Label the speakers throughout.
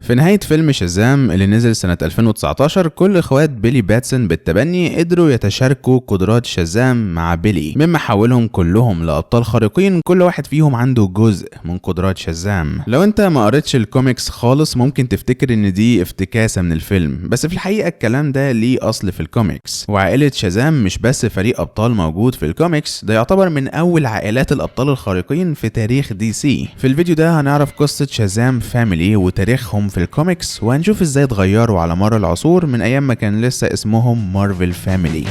Speaker 1: في نهاية فيلم شازام اللي نزل سنة 2019، كل اخوات بيلي باتسون بالتبني قدروا يتشاركوا قدرات شازام مع بيلي، مما حولهم كلهم لأبطال خارقين، كل واحد فيهم عنده جزء من قدرات شازام. لو انت ما قريتش الكوميكس خالص ممكن تفتكر ان دي افتكاسة من الفيلم، بس في الحقيقة الكلام ده ليه اصل في الكوميكس. وعائلة شازام مش بس فريق ابطال موجود في الكوميكس، ده يعتبر من اول عائلات الابطال الخارقين في تاريخ DC. في الفيديو ده هنعرف قصة شازام family وتاريخهم في الكوميكس، وهنشوف ازاي اتغيروا على مر العصور من ايام ما كان لسه اسمهم مارفل family.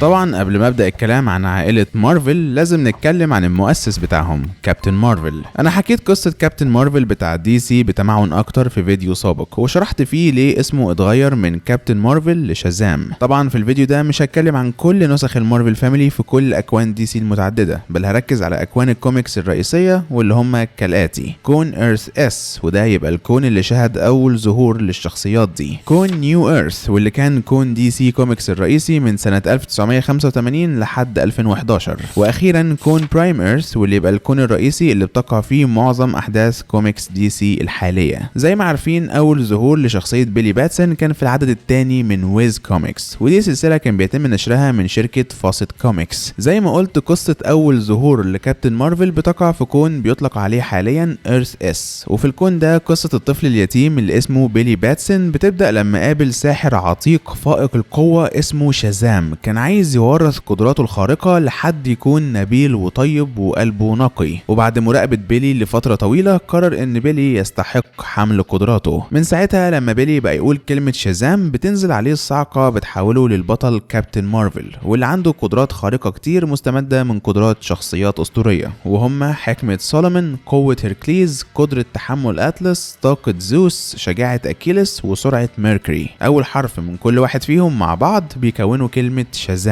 Speaker 1: طبعا قبل ما ابدا الكلام عن عائلة مارفل لازم نتكلم عن المؤسس بتاعهم كابتن مارفل. انا حكيت قصة كابتن مارفل بتاع DC بتمعن اكتر في فيديو سابق، وشرحت فيه ليه اسمه اتغير من كابتن مارفل لشازام. طبعا في الفيديو ده مش هتكلم عن كل نسخ المارفل family في كل اكوان DC المتعددة، بل هركز على اكوان الكوميكس الرئيسية واللي هم كالاتي: كون Earth S، وده يبقى الكون اللي شهد اول ظهور للشخصيات دي، كون New Earth واللي كان كون DC Comics الرئيسي من سنة 1985 لحد 2011، واخيرا كون Prime Earth واللي يبقى الكون الرئيسي اللي بتقع فيه معظم احداث كوميكس DC الحالية. زي ما عارفين اول ظهور لشخصية بيلي باتسون كان في العدد الثاني من Whiz Comics، ودي سلسلة كان بيتم نشرها من شركة Fawcett Comics. زي ما قلت قصة اول ظهور لكابتن مارفل بتقع في كون بيطلق عليه حاليا Earth S، وفي الكون ده قصة الطفل اليتيم اللي اسمه بيلي باتسون بتبدا لما قابل ساحر عتيق فائق القوة اسمه شازام، كان عايز يورث قدراته الخارقة لحد يكون نبيل وطيب وقلبه نقي. وبعد مراقبة بيلي لفترة طويلة قرر ان بيلي يستحق حمل قدراته. من ساعتها لما بيلي بقى يقول كلمة شازام بتنزل عليه الصعقة بتحوله للبطل كابتن مارفل، واللي عنده قدرات خارقة كتير مستمدة من قدرات شخصيات أسطورية، وهم حكمة سولومون، قوة هيركليز، قدرة تحمل أتلس، طاقة زوس، شجاعة أكيلس، وسرعة ميركوري. أول حرف من كل واحد فيهم مع بعض بيكونوا كلمة شازام.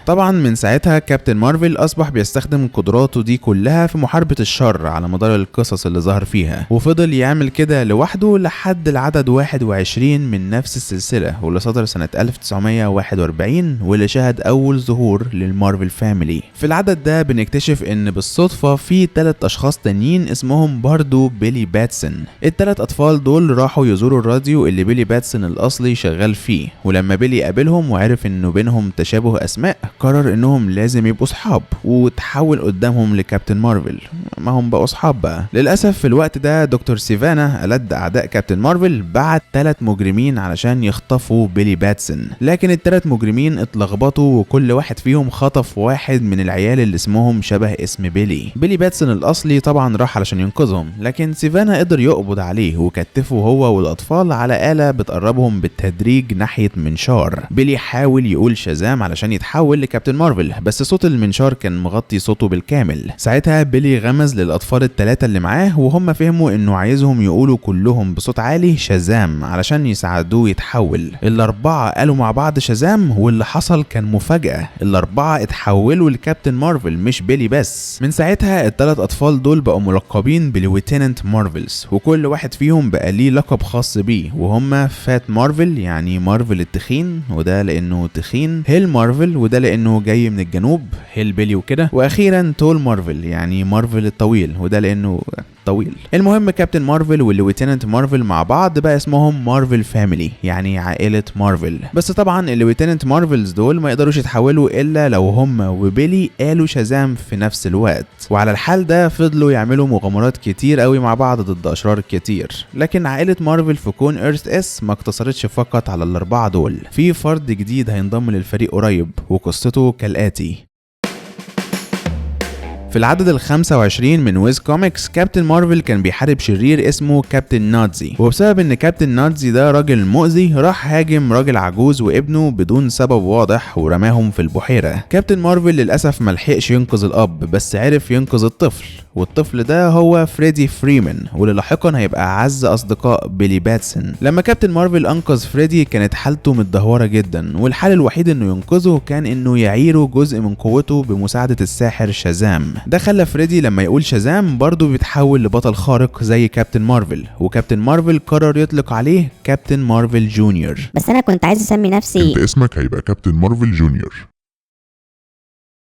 Speaker 1: طبعا من ساعتها كابتن مارفل اصبح بيستخدم قدراته دي كلها في محاربة الشر على مدار القصص اللي ظهر فيها، وفضل يعمل كده لوحده لحد العدد 21 من نفس السلسلة واللي صدر سنة 1941 واللي شهد اول ظهور للمارفل family. في العدد ده بنكتشف ان بالصدفة في 3 اشخاص تانيين اسمهم برضو بيلي باتسون. الثلاث اطفال دول راحوا يزوروا الراديو اللي بيلي باتسون الاصلي شغال فيه، ولما بيلي قابلهم وعرف انه بينهم تشابه اسماء قرر انهم لازم يبقوا صحاب، وتحول قدامهم لكابتن مارفل. ما هم بقوا صحاب بقى. للاسف في الوقت ده دكتور سيفانا ألد اعداء كابتن مارفل بعت 3 مجرمين علشان يخطفوا بيلي باتسون، لكن ال3 مجرمين اتلخبطوا وكل واحد فيهم خطف واحد من العيال اللي اسمهم شبه اسم بيلي. بيلي باتسون الاصلي طبعا راح علشان ينقذهم، لكن سيفانا قدر يقبض عليه وكتفه هو والاطفال على آلة بتقربهم بالتدريج ناحية منشار. بيلي حاول يقول شازام علشان يتحول لكابتن مارفل، بس صوت المنشار كان مغطي صوته بالكامل. ساعتها بيلي غمز للاطفال ال3 اللي معاه وهم فهموا انه عايزهم يقولوا كلهم بصوت عالي شازام علشان يساعدوه يتحول. ال4 قالوا مع بعض شازام، واللي حصل كان مفاجأة، ال4 اتحولوا لكابتن مارفل مش بيلي بس. من ساعتها ال3 اطفال دول بقوا ملقبين ب Lieutenant Marvels، وكل واحد فيهم بقى ليه لقب خاص بيه، وهم Fat Marvel يعني مارفل التخين وده لانه تخين، Hill Marvel وده لانه جاي من الجنوب hillbilly وكده، واخيرا Tall Marvel يعني مارفل الطويل وده لانه طويل. المهم كابتن مارفل وال Lieutenant Marvel مع بعض بقى اسمهم مارفل family يعني عائلة مارفل. بس طبعا ال Lieutenant Marvels دول ما يقدروش يتحولوا الا لو هم وبيلي قالوا شازام في نفس الوقت، وعلى الحال ده فضلوا يعملوا مغامرات كتير قوي مع بعض ضد اشرار كتير. لكن عائلة مارفل في كون Earth S ما اقتصرتش فقط على ال4 دول، في فرد جديد هينضم للفريق قريب وقصته كالآتي. في العدد ال25 من Whiz Comics كابتن مارفل كان بيحارب شرير اسمه كابتن ناتزي، وبسبب ان كابتن ناتزي ده راجل مؤذي راح هاجم راجل عجوز وابنه بدون سبب واضح ورماهم في البحيرة. كابتن مارفل للأسف ملحقش ينقذ الأب، بس عرف ينقذ الطفل، والطفل ده هو فريدي فريمان واللي لاحقا هيبقى اعز اصدقاء بيلي باتسون. لما كابتن مارفل انقذ فريدي كانت حالته متدهوره جدا، والحل الوحيد انه ينقذه كان انه يعيره جزء من قوته بمساعدة الساحر شازام. ده خلى فريدي لما يقول شازام برضه بيتحول لبطل خارق زي كابتن مارفل، وكابتن مارفل قرر يطلق عليه كابتن مارفل جونيور.
Speaker 2: بس انا كنت عايز اسمي نفسي.
Speaker 3: انت اسمك هيبقى كابتن مارفل جونيور.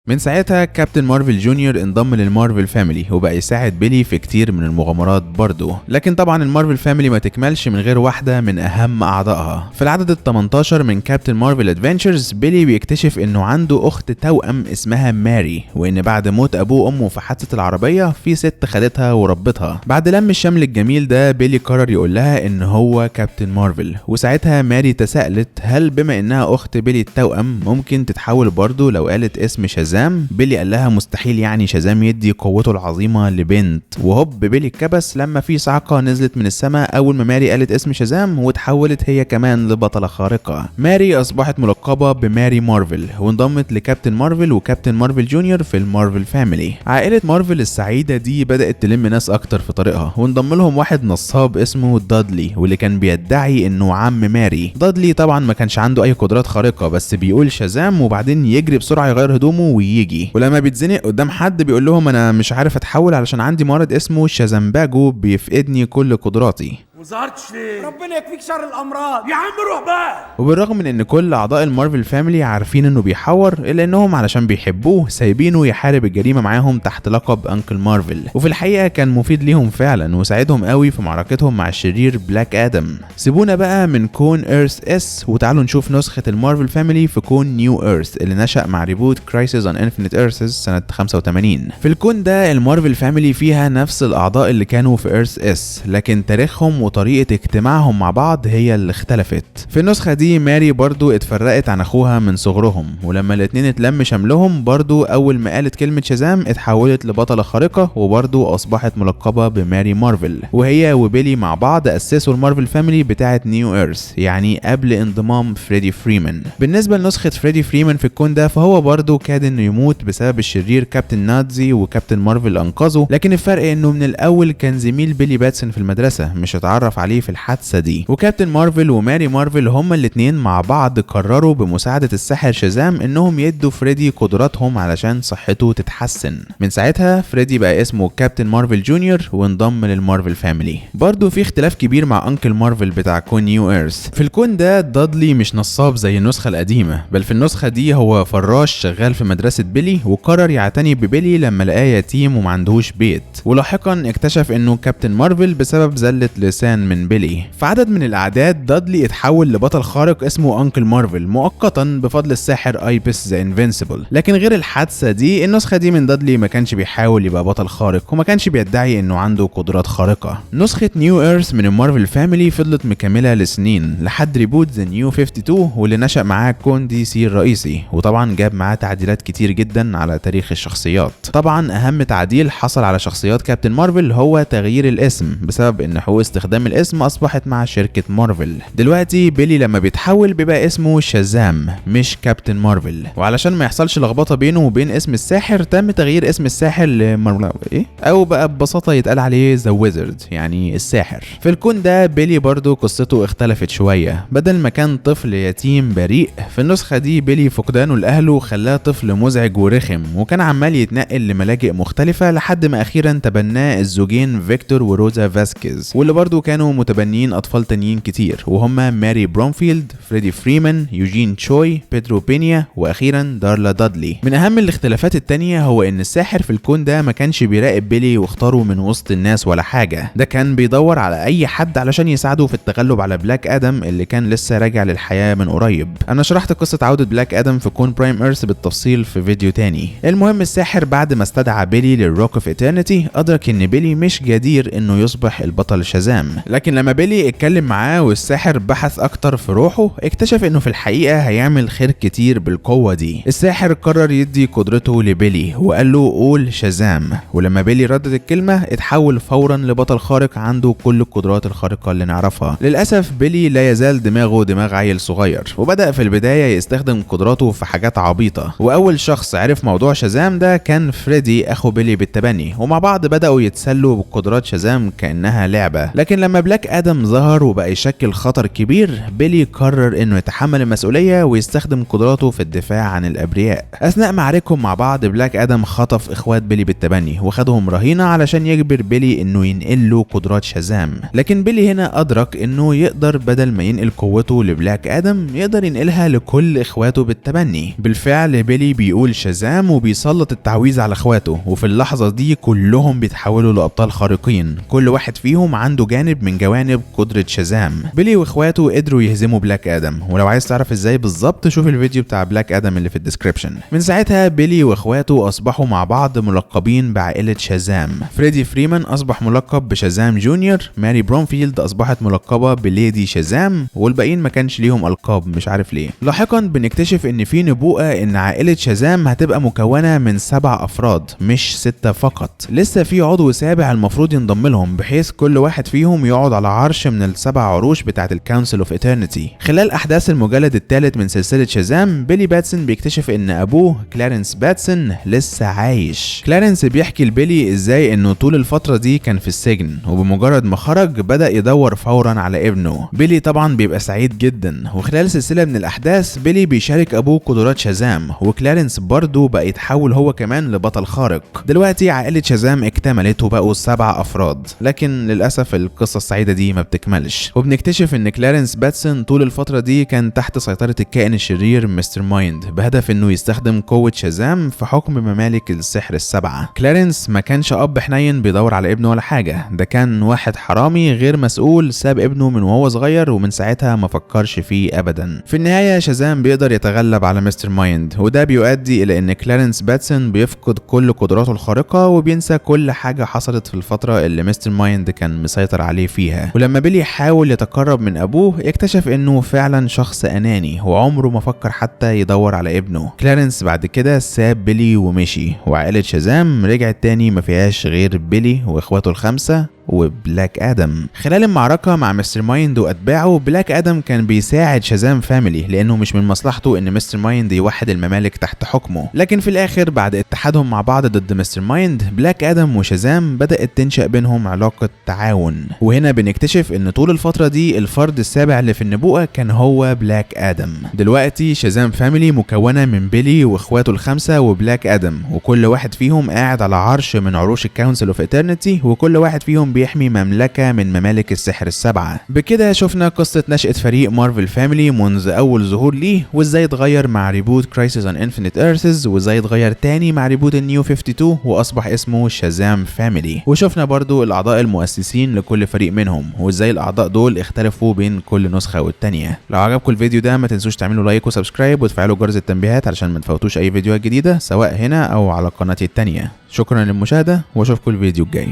Speaker 1: من ساعتها كابتن مارفل جونيور انضم لل Marvel Family وبقى يساعد بيلي في كتير من المغامرات برضه. لكن طبعا ال Marvel Family ما تكملش من غير واحدة من اهم اعضائها. في العدد ال 18 من Captain Marvel Adventures بيلي بيكتشف انه عنده اخت توأم اسمها ماري، وان بعد موت ابوه وامه في حادثة العربية في ست خدتها وربتها. بعد لم الشمل الجميل ده بيلي قرر يقول لها ان هو كابتن مارفل، وساعتها ماري تساءلت هل بما انها اخت بيلي التوأم ممكن تتحول برضه لو قالت اسم شازام؟ بيلي قال لها مستحيل، يعني شازام يدي قوته العظيمة لبنت. وهوب بيلي اتكبس لما في صاعقة نزلت من السماء اول ما ماري قالت اسم شازام، وتحولت هي كمان لبطلة خارقة. ماري اصبحت ملقبة بماري مارفل وانضمت لكابتن مارفل وكابتن مارفل جونيور في ال Marvel Family. عائلة مارفل السعيدة دي بدأت تلم ناس اكتر في طريقها، وانضم لهم واحد نصاب اسمه دادلي واللي كان بيدعي انه عم ماري. دادلي طبعا ما كانش عنده اي قدرات خارقة، بس بيقول شازام وبعدين يجري بسرعة يغير هدومه ويجي، ولما بيتزنق قدام حد بيقول لهم انا مش عارف اتحول علشان عندي مرض اسمه شازامباجو بيفقدني كل قدراتي.
Speaker 2: وظهرتش ليه؟
Speaker 3: ربنا يكفيك شر الامراض
Speaker 2: يا عم روح بقى.
Speaker 1: وبالرغم من ان كل اعضاء ال Marvel Family عارفين انه بيحور، الا انهم علشان بيحبوه سايبينه يحارب الجريمة معاهم تحت لقب Uncle Marvel، وفي الحقيقة كان مفيد ليهم فعلا وساعدهم قوي في معركتهم مع الشرير بلاك ادم. سيبونا بقى من كون Earth S وتعالوا نشوف نسخه ال Marvel Family في كون New Earth اللي نشأ مع reboot Crisis on Infinite Earths سنة 85. في الكون ده ال Marvel Family فيها نفس الاعضاء اللي كانوا في Earth S، لكن تاريخهم وطريقة اجتماعهم مع بعض هي اللي اختلفت. في النسخة دي ماري برضو اتفرقت عن اخوها من صغرهم، ولما الاتنين اتلم شملهم برضو اول ما قالت كلمة شازام اتحولت لبطلة خارقة، وبرضو اصبحت ملقبة بماري مارفل. وهي وبيلي مع بعض اسسوا ال Marvel Family بتاعة New Earth، يعني قبل انضمام فريدي فريمان. بالنسبة لنسخة فريدي فريمان في الكون ده فهو برضو كاد انه يموت بسبب الشرير كابتن ناتزي، وكابتن مارفل انقذه، لكن الفرق انه من الاول كان زميل بيلي باتسون في المدرسة مش اتعرف عليه في الحادثة دي. وكابتن مارفل وماري مارفل هما الاتنين مع بعض قرروا بمساعدة الساحر شازام انهم يدوا فريدي قدراتهم علشان صحته تتحسن. من ساعتها فريدي بقى اسمه كابتن مارفل جونيور وانضم لل Marvel Family. برضو في اختلاف كبير مع Uncle Marvel بتاع كون New Earth. في الكون ده دادلي مش نصاب زي النسخة القديمة، بل في النسخة دي هو فراش شغال في مدرسة بيلي، وقرر يعتني ببيلي لما لقاه يتيم ومعندهوش بيت، ولاحقا اكتشف انه كابتن مارفل بسبب زلة لسان من بيلي. في عدد من الاعداد دادلي اتحول لبطل خارق اسمه Uncle Marvel مؤقتا بفضل الساحر ايبس the Invincible. لكن غير الحادثة دي النسخة دي من دادلي ما كانش بيحاول يبقى بطل خارق، وما كانش بيدعي انه عنده قدرات خارقة. نسخه New Earth من ال Marvel Family فضلت مكملة لسنين لحد reboot The New 52 واللي نشأ معاه كون DC الرئيسي، وطبعا جاب معاه تعديلات كتير جدا على تاريخ الشخصيات. طبعا اهم تعديل حصل على شخصيات كابتن مارفل هو تغيير الاسم، بسبب ان حقوق استخدام الاسم اصبحت مع شركة مارفل. دلوقتي بيلي لما بيتحول بيبقى اسمه شازام مش كابتن مارفل، وعلشان ما يحصلش لخبطة بينه وبين اسم الساحر تم تغيير اسم الساحر لمارفل ايه، او بقى ببساطة يتقال عليه The Wizard يعني الساحر. في الكون ده بيلي برضو قصته اختلفت شوية، بدل ما كان طفل يتيم بريء في النسخة دي بيلي فقدانه لاهله خلاه طفل مزعج ورخم، وكان عمال يتنقل لملاجئ مختلفة لحد ما اخيرا تبناه الزوجين فيكتور وروزا فاسكيز، واللي برضو كانوا متبنيين اطفال تانيين كتير، وهما ماري برومفيلد، فريدي فريمان، يوجين تشوي، بيدرو بينيا، واخيرا دارلا دادلي. من اهم الاختلافات التانية هو ان الساحر في الكون ده ما كانش بيراقب بيلي واختاره من وسط الناس ولا حاجة، ده كان بيدور على اي حد علشان يساعده في التغلب على بلاك ادم اللي كان لسه راجع للحياة من قريب. انا شرحت قصة عودة بلاك ادم في كون Prime Earth بالتفصيل في فيديو تاني. المهم الساحر بعد ما استدعى بيلي لل Rock of Eternity ادرك ان بيلي مش جدير انه يصبح البطل شازام، لكن لما بيلي اتكلم معاه والساحر بحث اكتر في روحه اكتشف انه في الحقيقة هيعمل خير كتير بالقوة دي. الساحر قرر يدي قدرته لبيلي وقال له قول شازام، ولما بيلي ردد الكلمة اتحول فورا لبطل خارق عنده كل القدرات الخارقة اللي نعرفها. للاسف بيلي لا يزال دماغه دماغ عيل صغير، وبدأ في البداية يستخدم قدراته في حاجات عبيطة، واول شخص عرف موضوع شازام ده كان فريدي اخو بيلي بالتبني، ومع بعض بدأوا يتسلوا بقدرات شازام كأنها لعبة. لكن لما لما بلاك ادم ظهر وبقى يشكل خطر كبير، بيلي قرر انه يتحمل المسؤولية ويستخدم قدراته في الدفاع عن الابرياء. اثناء معاركهم مع بعض بلاك ادم خطف اخوات بيلي بالتبني وخدهم رهينة علشان يجبر بيلي انه ينقل له قدرات شازام. لكن بيلي هنا ادرك انه يقدر بدل ما ينقل قوته لبلاك ادم يقدر ينقلها لكل اخواته بالتبني. بالفعل بيلي بيقول شازام وبيسلط التعويذ على اخواته، وفي اللحظة دي كلهم بيتحولوا لابطال خارقين، كل واحد فيهم عنده جانب من جوانب قدرة شازام. بيلي واخواته قدروا يهزموا بلاك ادم، ولو عايز تعرف ازاي بالظبط شوف الفيديو بتاع بلاك ادم اللي في ال description. من ساعتها بيلي واخواته اصبحوا مع بعض ملقبين بعائلة شازام. فريدي فريمان اصبح ملقب بشازام جونيور، ماري برومفيلد اصبحت ملقبة بليدي شازام، والباقيين ما كانش ليهم القاب مش عارف ليه. لاحقا بنكتشف ان في نبوءة ان عائلة شازام هتبقى مكونة من 7 افراد مش 6 فقط، لسه في عضو سابع المفروض ينضم لهم بحيث كل واحد فيهم يقعد على عرش من ال7 عروش بتاعة ال Council of Eternity. خلال احداث المجلد الثالث من سلسلة شازام، بيلي باتسون بيكتشف ان ابوه كلارنس باتسون لسه عايش. كلارنس بيحكي لبيلي ازاي انه طول الفترة دي كان في السجن، وبمجرد ما خرج بدأ يدور فورا على ابنه. بيلي طبعا بيبقى سعيد جدا، وخلال سلسلة من الاحداث بيلي بيشارك ابوه قدرات شازام، وكلارنس برضه بقى يتحول هو كمان لبطل خارق. دلوقتي عائلة شازام اكتملت وبقوا 7 افراد، لكن للاسف القصة السعيدة دي ما بتكملش، وبنكتشف ان كلارنس باتسون طول الفترة دي كان تحت سيطرة الكائن الشرير مستر مايند، بهدف انه يستخدم قوة شازام في حكم ممالك السحر ال7. كلارنس ما كانش اب حنين بيدور على ابنه ولا حاجة، ده كان واحد حرامي غير مسؤول ساب ابنه من وهو صغير، ومن ساعتها ما فكرش فيه ابدا. في النهاية شازام بيقدر يتغلب على مستر مايند، وده بيؤدي الى ان كلارنس باتسون بيفقد كل قدراته الخارقة وبينسى كل حاجة حصلت في الفترة اللي مستر مايند كان مسيطر عليه فيها. ولما بيلي حاول يتقرب من ابوه اكتشف انه فعلا شخص اناني وعمره ما فكر حتى يدور على ابنه. كلارنس بعد كده ساب بيلي ومشي، وعائلة شازام رجعت تاني ما فيهاش غير بيلي واخواته ال5 وبلاك ادم. خلال المعركة مع مستر مايند واتباعه، بلاك ادم كان بيساعد شازام family لانه مش من مصلحته ان مستر مايند يوحد الممالك تحت حكمه. لكن في الاخر بعد اتحادهم مع بعض ضد مستر مايند، بلاك ادم وشازام بدأت تنشأ بينهم علاقة تعاون. وهنا بنكتشف ان طول الفترة دي الفرد السابع اللي في النبوءة كان هو بلاك ادم. دلوقتي شازام family مكونة من بيلي واخواته ال5 وبلاك ادم، وكل واحد فيهم قاعد على عرش من عروش ال Council of Eternity، وكل واحد فيهم بيحمي مملكة من ممالك السحر ال7. بكده شفنا قصة نشأة فريق مارفل family منذ أول ظهور ليه، وازاي اتغير مع reboot Crisis on Infinite Earths، وازاي اتغير تاني مع reboot ال New 52 واصبح اسمه شازام family. وشفنا برضو الأعضاء المؤسسين لكل فريق منهم، وازاي الأعضاء دول اختلفوا بين كل نسخة والتانية. لو عجبكم الفيديو ده ما تنسوش تعملوا like و subscribe وتفعلوا جرس التنبيهات علشان ما تفوتوش أي فيديوهات جديدة سواء هنا أو على قناتي التانية. شكرا للمشاهدة واشوفكم الفيديو الجاي.